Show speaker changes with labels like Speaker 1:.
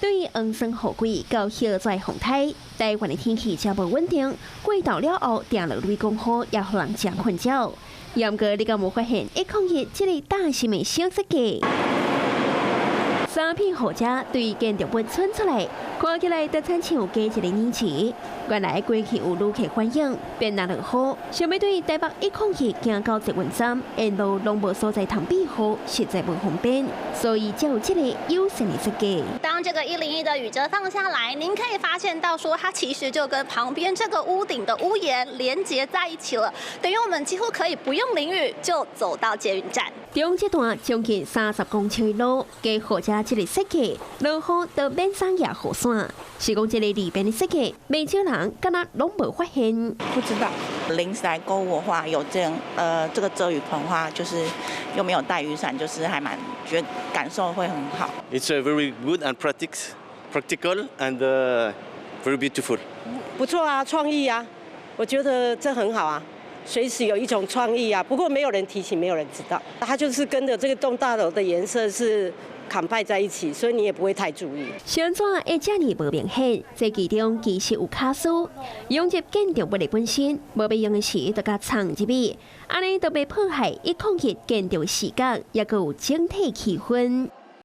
Speaker 1: 對黃酸雨季到雪災洪災，台灣的天氣誠無穩定，過晝了後定落雷公雨，也予人誠困擾。毋過你敢有發現101這个大型的小設計？三片雨遮對建築物伸出來，看起來就親像加一个引擎。原來過去有旅客反映，變若落雨，想欲對台北101行到捷運站，沿路攏無所在通避雨，實在無方便，所以才有這個友善的設計。
Speaker 2: 當這個101的雨遮放下來，您可以發現到說，它其實就跟旁邊這個屋頂的屋檐連接在一起了，等於我們幾乎可以不用淋雨就走到捷運站。
Speaker 1: 中這段將近30公尺的路，加雨遮這个設計，落雨都免使攑雨傘。是講這个裡邊的設計，袂少人敢若攏無發現。
Speaker 3: 不知道，臨時來購物的話，有這樣，這個遮雨棚的話，就是又沒有帶雨傘，就是還蠻覺得感受會很好。
Speaker 4: It's a very good and practical and very beautiful。
Speaker 5: 不錯啊，創意啊，我覺得這很好啊。隨時有一種創意啊，不過沒有人提醒，沒有人知道。它就是跟着這個棟大樓的顏色是 combine 在一起，所以你也不會太注意。
Speaker 1: 啥怎會遮爾無明顯？這其中其實有巧思，融入建築物的本身，無欲用的時就共藏入去，按呢就袂破壞101建築視覺，抑閣有整體氣氛。